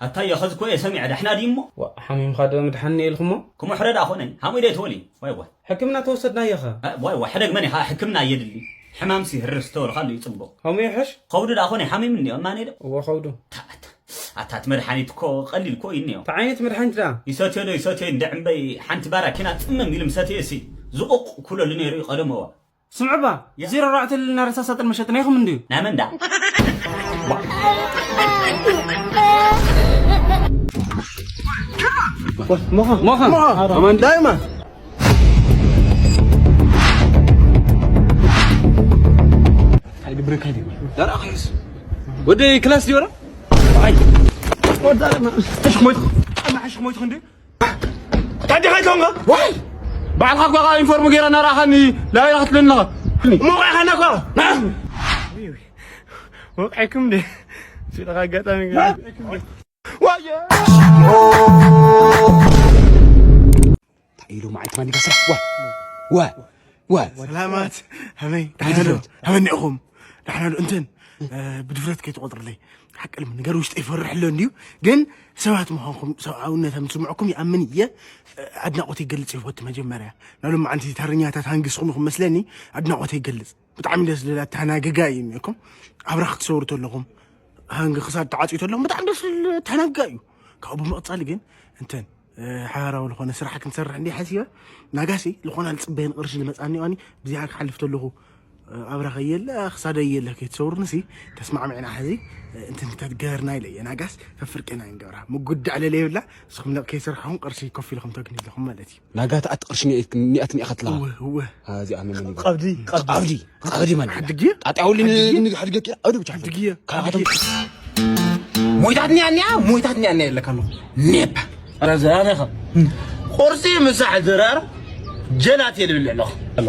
ኣታ የኸዝኮ የሰሚዐ ዳሕና ድሞ? ዋ፣ ሓሚምኻ ዶ ምድሓኒ ኢልኩሞ? ክሞ ሕረ ደኣ ኾነኝ። ሓሙይ ዶ ትወሊ? ዋይ ዋይ። ሕክምና ተወሰድናዮ ኸ? እ፣ ዋይ ዋይ፣ ሕደግ መን ኢኻ? ሕክምና እየድሊ። ሕማምሲ ህርር ዝተበልኻሉ እዩ ጽቡቕ። ከምኡ ይሕሽ? ከብዱ ደኣ ኾነ ሓሚም እንዲዮ፣ እማኔ ዶ? እወ፣ ከብዱ። ኣታ፣ ኣታ፣ ኣታ፣ እቲ መድሓኒት እኮ ቀሊል እኮ እዩ እኒኦ። እንታይ ዓይነት መድሓኒት ደኣ? ይሰትዮ ዶ ይሰትዮ እንደ ዕምበይ ሓንቲ ባራ ኪና ጽምም ኢሉ ምሰትየ ሲ ዝቑቕ ኩለሉ ነይሩ እዩ ቀደም እዋ። ስምዕባ፣ ያ። ዜሮ ኣርባዕተ ልልና ረሳሳ ጥልመ ሸጥና ኢኹም እንድዩ። ናይ መን ዳ? ሞኻ፣ ሞኻ። ሞኻ። ኣማን ዳይማ። ካይዲ ብሬክ ካይዲ። ዳራ ኸይስ። ወደ ክላስ ዲዮራ? ኣይ። ወዳ ዳይማ። ተሽክ ሞይት። ኣማ ሓሽክ ሞይት እንዴ? ታዲኻ ይተንጋ? ዋይ! ባዕልኻ እኳ ዩኒፎርም ገይረ እናረኣኻኒ ላይላ ክትብለኒ ኣለኻ። ሞቕ ኢኻ እኳ። ወቕዕኩም እንዴ? ሲልኻ ኣጋጣሚ ገይረ። ዋየ! እንታይ ኢሉ መዓልቲ ማን ይበስራ? ዋ! ዋ! ዋ! ሰላማት፣ ሃመይ፣ እንታይ ደሓና ዶ? ድፍረት? ሃመይ እኒኦኹም? ደሓና ዶ? እንትን፣ እ፣ ብድፍረት ከይትቆጥርለይ። ሓቂ ልም ነገር ውሽጠ ይፈርሕ ኣሎ እንድዩ፣ ግን ሰባት ምዃንኩም፣ ሰብኣውነት ኣብ ዝስምዐኩም ይኣምን እየ። እ፣ ኣድናቖት ይገልጽ ይፈቱ መጀመርያ። ናብ ሎማዓንቲ ታረኛታት ሃንጊስኩም ኢኹም መስለኒ፣ ኣድናቖት ይገልጽ። ብጣዕሚ ደስ ዝብል ኣተሃናግጋ እዩ እኒኦኩም። ኣብራ ክትሰውሩ ተለኹም፣ ሃንጊ ክሳድ ተዓጽዩ ተለኹም፣ ብጣዕሚ ደስ ዝብል ኣተሃናግጋ እዩ። ካብኡ ብምቕጻል ግን፣ እንትን፣ እ፣ ሓባራዊ ዝኾነ ስራሕ ክንሰርሕ እንዲ ሓሲበ፣ ናጋሲ ዝኾነ ልጽበየን ቅርሺ ዝመጻኒ ዋኒ፣ ብዚኣ ክሓልፍ ተለኹ፣ እ፣ ኣብራ ከየለ፣ ክሳደ የለ ከይትሰውርንሲ፣ ተስማዕሚዕና ሕዚ፣ እ፣ እንትን ተትገርና ኢለ እየ። ናጋስ፣ ፈፍርቅና ይንገብራ። ምጉዳዕ ለለ የብላ፣ ንስኹም ለቕ ከይሰርሕኹም ቅርሺ ኮፍ ኢልኹም ተግኒ ኣለኹም ማለት እዩ። ናጋት ኣቲ ቅርሺ ኒኣት ኒኣት ኒኣት ለኻ። እወ፣ እወ። ኣዚ ኣነ መን ይብላ? ቀብዲ፣ ቀብዲ። ቀብዲ፣ ቀብዲ ማን ይብላ? ሓድጊ? ጣጣ ውሊ ን-፣ ሓድጊ? ን-፣ ሓድጊ ኪራ፣ ኣውዲ ብቻ ሓድጊ። ሓድጊ። ካብኣቶም ሞይታት ኒኣ፣ ኒኣ፣ ሞይታት ኒኣ፣ ኒኣ ይብለካ ኣለኹ። ኔፓ። ኧረ ዘራርኻ። ቁርሲ ምሳሕ ዝራር ጀላት እየ ልብል ኣለኹ። ኣሎ።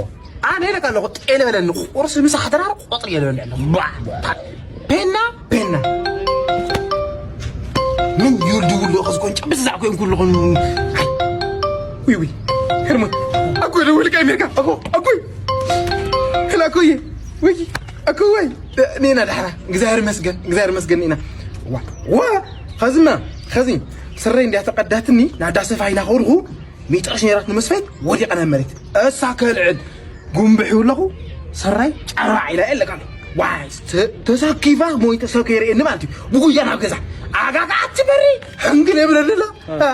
ኣነ ኢለካ ኣለኹ፣ ጤለ በለኒ። ቁርሲ ምሳሕ ዝራር ቆጥሪ እየ ልብል ኣለኹ። ባ፣ ባ። ፔና፣ ፔና። ምን ይውልድ ውልዶ ኸዝኮን ጨብስ ዛዕ ኮይን ኩሉ ኾን። ኣይ። ውይ፣ ውይ። ህርሙን። ኣኮ ደውል ከይ ሜርካ። ኣኮ፣ ኣኮይ። ህላ ኣኮየ። ውይ፣ ኣኮ ወይ። ኒና ዳሕራ። እግዚኣብሔር ይመስገን፣ እግዚኣብሔር ይመስገን ኒና። ዋ፣ ዋ። ኸዝና፣ ኸዚ ስረይ እንዲያ ተቐዳትኒ፣ ናዳ ሰፋ ኢና ኸውርኹ፣ ሚጥርሽ ነይራት ንምስፋይት ወዲቐ ናብ መሬት። እሳ ከልዕል ጉንብሕ ይብለኹ፣ ሰራይ ጫራዕ ኢላ የለቃሉ። ዋይ፣ ተ-፣ ተሰኪፋ ሞይ ተሰኪረ የኒ ማለት እዩ። ብጉያ ናብ ገዛ። ኣጋጋ ኣትበሪ፣ ሕንግል የብለልላ። እ።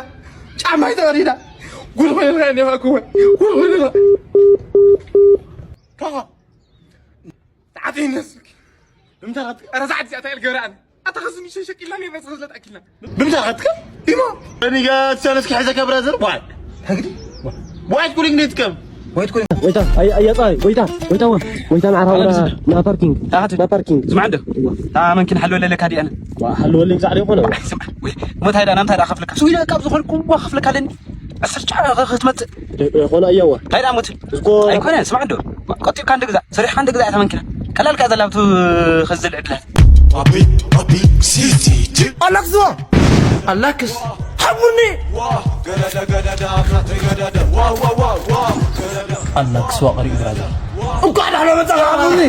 ጫማይ ተቐዲዳ። ጉድ ኮይንካ እኒኻ ክወ። ጉድ ኮይንካ። ካኻ። ተዓጢነ እስኪ። ብምንታይ ኸትከ-፣ ኧረ ሰዓት እዚኣ እንታይ ኢል ገበረ ኣነ? ኣታ ኸዚ ንእሽተይ ሸቂልና ነይርና፣ እዚ ኸዚ ለትኣኪልና። ብምንታይ ኸትከ? ኢሞ። እኔ ጋር ትሰነስኪ ሕዘ ከብራ ዘር፣ ዋይ። ተግዲ? ዋይ ትኩሊንግ ኔትከም። ዋይ ትኩሊንግ። ወይታ፣ ኣይ-፣ ኣያ ጻይ፣ ወይታ፣ ወይታ ወ-፣ ወይታ ንዓራ ወራ፣ ና ፓርኪንግ። ታኸት። ና ፓርኪንግ። ስማዕ እንዶ። እዋ። ታ መንኪን ሓልወለለካ ዲኣነ። ዋ፣ ሓልወለይ ዛዕሪ ይኾነ። ኣይ፣ ስማዕ። ወይ፣ ሞታይ ዳ፣ ናምታይ ዳ ኸፍልካ? ስዊለ ካብ ዝኾንኩ እዋ ኸፍልካ ኣለኒ። ዓሰርተ ጫ-፣ ኸ-፣ ኸትመጽእ። ደ-፣ ኾነ ኣየዋ። እንታይ ደኣ ሞት? እስኮ ኣይኮነ፣ ስማዕ እንዶ። ቆጢብካ እንዶ ግዛእ፣ ሰሪሕካ እንዶ ግዛእ እታ መኪና። ቀላል ከኣ ዘላ ብቱ ኸዚ ዘለ ዕድላት። ፓፒ፣ ፓፒ፣ ሲቲ፣ ጂ። ኣላክስዋ! ኣላክስ! ሓሙኒ! ኣላክስዋ ቀሪኡ ብራዘር። እንኳዕ ደሓና መጻኻ ሓሙኒ!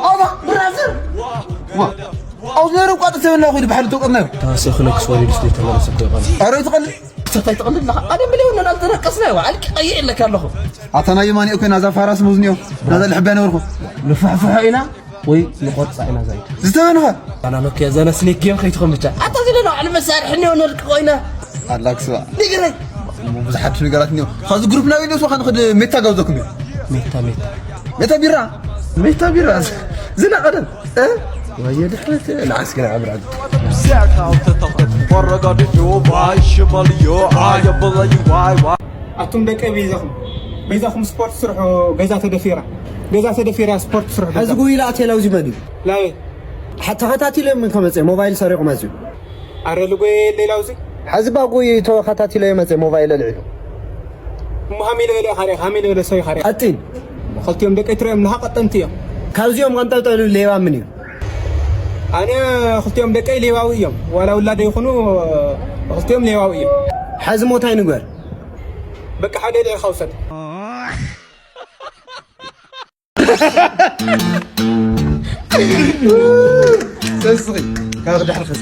ኣባ ብራዘር! ዋ! ኣብዚ ነይሩ እኳ ጥሰብና ኹይድ ባሕሪ ተውቀጥናዮ። ታሰ ክለክስ ወሪዱ ስለ ተመለሰ እኮ ይቐል። ኣረ ይትቐልድ። ክሰታይ ትቐልድ ኣለኻ? ኣነ ምልእ ወለና ዝተነቀስናዮ። ኣልቂ ቀይሕ ኢለካ ኣለኹ። ኣታ ናይ የማኒ እኮ ናዛ ፋራስ ሙዝኒዮ። ናዛ ልሕበያ ነበርኩ። ንፋሕፍሖ ኢና ወይ ንቆርጻ ኢና ዛይ። ዝተበንኸ? ኣና ኖክ ዘነ ስኔክ ጌም ከይትኾን ብቻ። ኣታ ዝለና ዕል መሳርሒ እኒኦ ነልቂ ኮይና። ኣላክስዋ። ንገረኝ። ብዙሓት ነገራት እኒኦ። ኻዚ ግሩፕ ናበይ ልወስዶ ኻን ኽድ ሜታ ጋብዘኩም እዩ። ሜታ፣ ሜታ። ሜታ ቢራ። ሜታ ቢራ። ዝና ቀደም። እ? ወየ ድሕረት። ንዓስከ ንዓብራድ። ኣቱም ደቀይ በይዛኹም፣ በይዛኹም ስፖርት ስርሑ። ገዛ ተደፊራ፣ ገዛ ተደፊራ ስፖርት ስርሑ። ሕዚ ጉይላ ኣቴላው ዚመን እዩ። ላበይ? ሓ-፣ ተኸታቲሎም ምን ከመፀ ሞባይል ሰሪቑ መፅኡ። ኣረ ልጎየ ሌላው እዚ። ሕዚ ባጉይ ተኸታቲሎ የመፀ ሞባይል ኣልዒሉ። እሞ ሃሚለ በለ ኢኻ ሪኢኻ፣ ሃሚለ በለ ሰብ ኢኻ ሪኢኻ። ቀጢን። ክልቲኦም ደቀይ ትሪኦም ኣለኻ ቀጠንቲ እዮም። ካብዚኦም ቀንጠልጠሉ ሌባ ምን እዩ? ኣነ ክልቲኦም ደቀይ ሌባዊ እዮም። ዋላ ውላደ ይኹኑ ክልቲኦም ሌባዊ እዮም። ሕዚ ሞታይ ንግበር። በቃ ሓደ ልዒልካ ውሰድ። ተስኺ፣ ካብ ድሕሪ ኸዚ።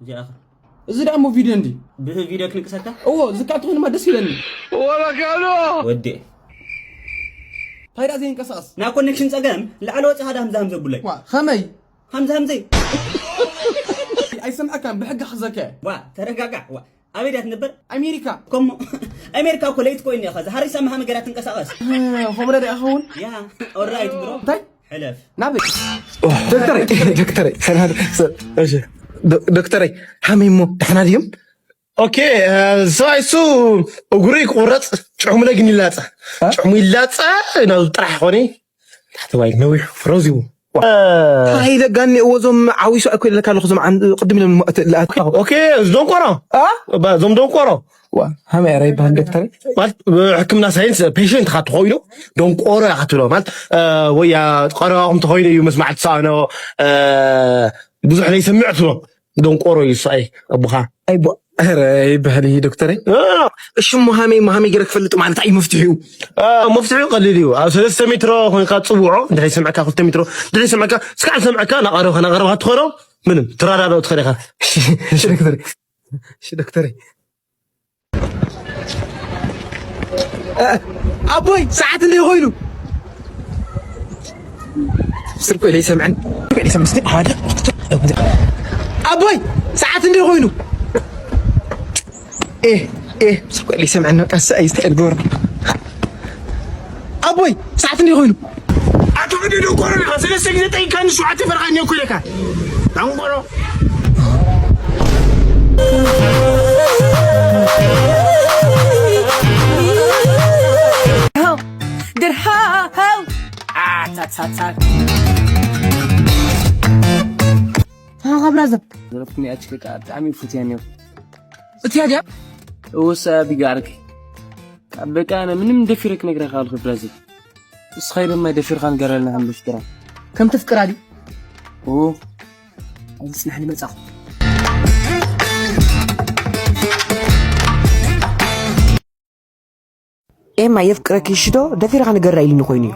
እዚኣ ኸ? እዚ ደኣ እሞ ቪድዮ እንዲ? ብቪድዮ ክንቅሰካ? እዎ፣ እዚ ከዓ እንተኾይኑማ ደስ ይብለኒ። ወዲ። እንታይ ደኣ ዘይንቀሳቐስ? ናይ ኮኔክሽን ጸገም፣ ላዕሊ ወጺኻ ዳ ሃምዛ ሃምዘ ብለይ። ዋ፣ ኸመይ? ሃምዛ ሃምዘይ። ኣይሰምዐካን፣ ብሕጊ ክዘከ። ዋ፣ ተረጋጋዕ። ዋ፣ ኣበይ ድያ ትነብር? ኣሜሪካ። ኮሞ፣ ኣሜሪካ እኮ ለይቲ ኮይኑ ኢኻ። ዝሃሪሳ መሃመ ገይራ ትንቀሳቐስ። እ፣ ኸምኡ ዶ ይኸውን? ያ፣ ኦራይት ብሮ። እንታይ? ሕለፍ። ናበይ? ዶክተረይ፣ ዶክተረይ፣ ሰላም፣ ሰ-፣ እሺ። ዶ-፣ ዶክተረይ፣ ሃመይ እሞ፣ ደሕና ድዮም? ኦኬ፣ እ፣ ሰብኣይ እሱ እግሩ ይቁረጽ፣ ጭሕሙ ላይ ግን ይላጸ። እ? ጭሕሙ ይላጸ፣ ናብ ጥራሕ ኾነ። ታሕተዋይ ነዊሕ ፍረዚቡ። ዋ። እ። እንታይ ኢለ ጋኒ እዎ እዞም ዓዊሱ ኣይኮ ኢለካ ኣለኹ፣ እዞም ዓን-፣ ቅድም ኢሎም እሞ እተ-፣ ለኣት-፣ ኦኬ፣ እዞም ቆሮ። አ? ባ-፣ እዞም ደንቆሮ። ዋ፣ ሃመይ ኣረ ይበሃል ዶክተር። ማለት ብሕክምና ሳይንስ ፔሸንት ካ ተኾይኑ ደንቆሮ ኢኻ ትብሎ። ማለት፣ እ፣ ወይ ያ ቆረባኹም ተኾይኑ እዩ መስማዕ ትሰኣኖ፣ እ፣ ብዙሕ ዘይሰምዕ ትብሎ። ደንቆሮ እዩ እሱ፣ ኣይ፣ ኣቦኻ። ኣይ፣ ቦ-፣ ኧረ፣ ይበሃል እዩ ዶክተረይ። እ። እሺ፣ እሞ ሃመይ፣ እሞ ሃመይ ገይረ ክፈልጥ ማለት ኣይ መፍትሒኡ? እ፣ መፍትሒኡ ቀሊል እዩ። ኣብ ሰለስተ ሜትሮ ኮይንካ ጽውዖ፣ እንድሕር ይሰምዐካ ክልተ ሜትሮ፣ እንድሕር ይሰምዐካ፣ እስካዕ ዝሰምዐካ፣ ናቐረብካ፣ ናቐረብካ ትኾኖ፣ ምንም፣ ትረዳድኦ ትኽእል ኢኻ። እሺ፣ እሺ ዶክተረይ። እሺ ዶክተረይ። እ፣ ኣቦይ፣ ሰዓት እንደ ኮይኑ። ስልኩ ኢለ ይሰምዐን። ኢለ ይሰምዐን። ሓደ። ኣቦይ፣ ሰዓት እንደ ኮይኑ። ኤ፣ ኤ፣ ስልኩ ኢለ ይሰምዐን። ቀስ ኣይስተል ጎር። ኣቦይ፣ ሰዓት እንደ ኮይኑ። ኣቶ ወዲ ደንቆሮ ኢኻ። ሰለስተ ግዜ ጠይቃኒ፣ ሸውዓተ ፈርቓኒ እኮ ኢለካ። ደንቆሮ። ድርሃው። ኣታታታ። ሃኻ ብራዘር። ዘረፍኩኒ ኣችልቃ ብጣዕሚ ፉትያን እዮም። እትያ ድያ? እወሳ ቢጋ ዓርከይ። በቃ ኣነ ምንም ደፊረ ክነግረካ ኣልኩ ብራዘር። እስኻ ድማ ደፊርካ ንገረልና ሃምዶ ፍቅራ። ከም ትፍቅራ ድዩ? ኦ። ኣብዚ ጽናሕ ንመጻኹ። ኤማ የፍቅረኪ ሽዶ ደፊርካ ንገራ ኢሉኒ ኮይኑ እዩ።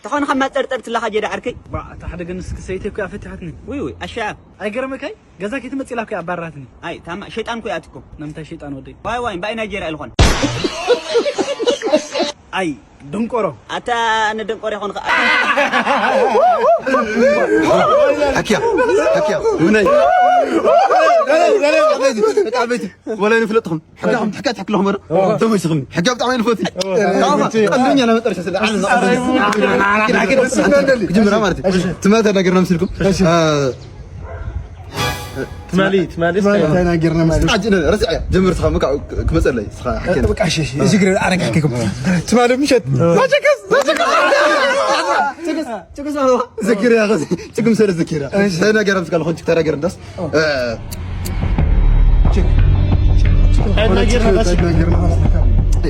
ተኾነ ካብ ማጸርጠር ትላኻ ጀዳ ዓርከይ። ባ፣ እታ ሓደ ግን እስኪ ሰይተይ እኮ እያ ፈቲሓትኒ። ውይ፣ ውይ፣ ኣሻ። ኣይገርመካይ? ገዛ ከይትመጽእ ኢላ እኮ እያ ኣባራትኒ። ኣይ፣ ታማ ሸይጣን እኮ እያ ኣትኮ። ነምታይ ሸይጣን ወደይ? ዋይ፣ ዋይ፣ እምበኣይ ናይጀርያ ዝኾነ። ኣይ፣ ደንቆሮ። ኣታ ንደንቆሮ ይኾን ኸ-? ሓኪያ፣ ሓኪያ፣ ምነይ። ወላ ንፍለጥኹም። ሕጋኹም ትሕካ ትሕክለኹም በረ። ተመሲኹም። ሕጋ ብጣዕሚ ንፈቲ። ካባ፣ ቀንደኛ ናይ መጨረሻ ስለ ዓለም። ክጅምራ ማለት እዩ። ትማሊ ተናገርና ምስልኩም። እ፣ ትማሊ፣ ትማሊ ትማሊ እንታይ ናገርና ማለት እዩ? ኣጅ-፣ ረስዐ፣ ጀምር ስኻ፣ ምካ-፣ ክመጸለይ፣ ስኻ ሓኪና። በቃ፣ እሺ፣ እሺ፣ እሺ፣ ግረ ኣረጋግኩም። ትማሊ ምሸት። ዘኪር እያ፣ ኸዚ ችግም ሰለ ዘኪር እያ። እንታይ ናገር ምስ ካልኾን ችግር ተናገር እንዳስ። እ፣ ችግ-፣ ችግ-፣ እንታይ ናገርና? እንታይ ናገርና?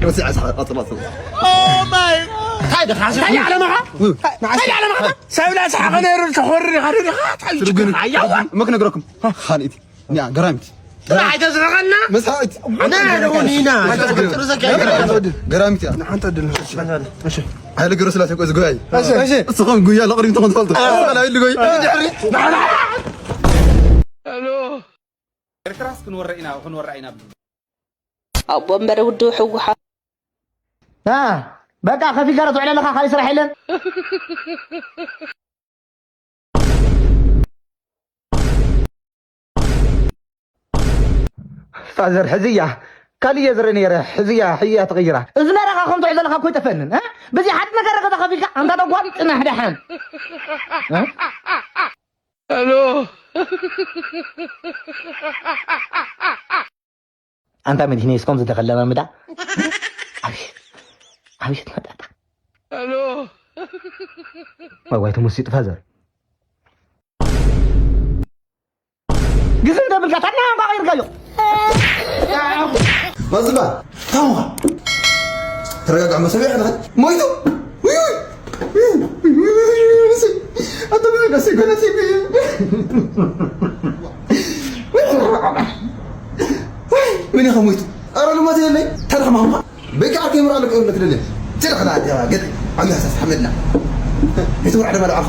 ረስዐ፣ ስኻ፣ ቀጽል፣ ቀጽል። ኦ ማይ። እንታይ ደኻ? እንታይ ዓለምኻ? እንታይ ዓለምኻ? ሰብ ላስሓቐ ነይሩ ተኾሪ ዲኻ ዶ ዲኻ? ትርጉም። ኣያዋ። እሞ ክነግረኩም። ኻልኢት። ያ፣ ገራሚት። ስራሕ ኣይተስርቐና። መስሓት። ኣነ ደውን ኢና። ገራሚት እያ። ንሓንቲ ዕድል። እሺ። እሺ። ሓይለ ገብረስላሴ እኮ ዝጎያይ። እሺ፣ እሺ። እስኹም ጉያ ለቕድሚት ትኾን ትፈልጡ። ኣዎ። እስኻ ናይ ኢሉ ጎይ። ድሕሪ። ሄሎ። ኤርትራስ ክንወረ ኢና፣ ክንወራ ኢና። ኣብ ወንበር ውድብ ህወሓት። አ፣ በቃ ከፊልካ ዶ ትውዕል ኣለኻ፣ ካሊእ ስራሕ የለን? ፋዘር፣ ሕዚ እያ። ካሊእ እየ ዝርኢ ነይረ። ሕዚ እያ፣ ሕዚ እያ ተቐይራ። እዚ መረቓ ከም ትውዕል ዘለኻ እኮ ኣይጠፍአንን፣ እ? በዚ ሓደ ነገር ገዛ ከፊልካ፣ ኣንታ ደጓል፣ ጽናሕ ደሓን። እ? ሄሎ። ኣንታ መድህኔ እስኮም ዝተኸለመ ምዳ። ኣብሽት፣ ኣብሽት መጣጣ። ሄሎ። ዋይ፣ ዋይ፣ ተመሲጡ ፋዘር። ግዜ እንደብልካ ታና እንኳ ቀይርካዮ። ማዝባ፣ ታውኻ። ተረጋጋዕ፣ መሰብ ያሕልኻ። ሞይቱ። ውይ፣ ውይ። ኣንተ ምን ደስ ይበለስ ይበል። ምን ኢኻ ሞይቱ? ኧረ ልሞት የለይ። ተረኽማ እኳ። በቃ ከይምራ ኣለኩ እብለክ ደለ። ትረኽና ዲያ ገጥ። ዓሚ ሓሳስ ሓመድና። ትውራሕ ደማ ደዓኻ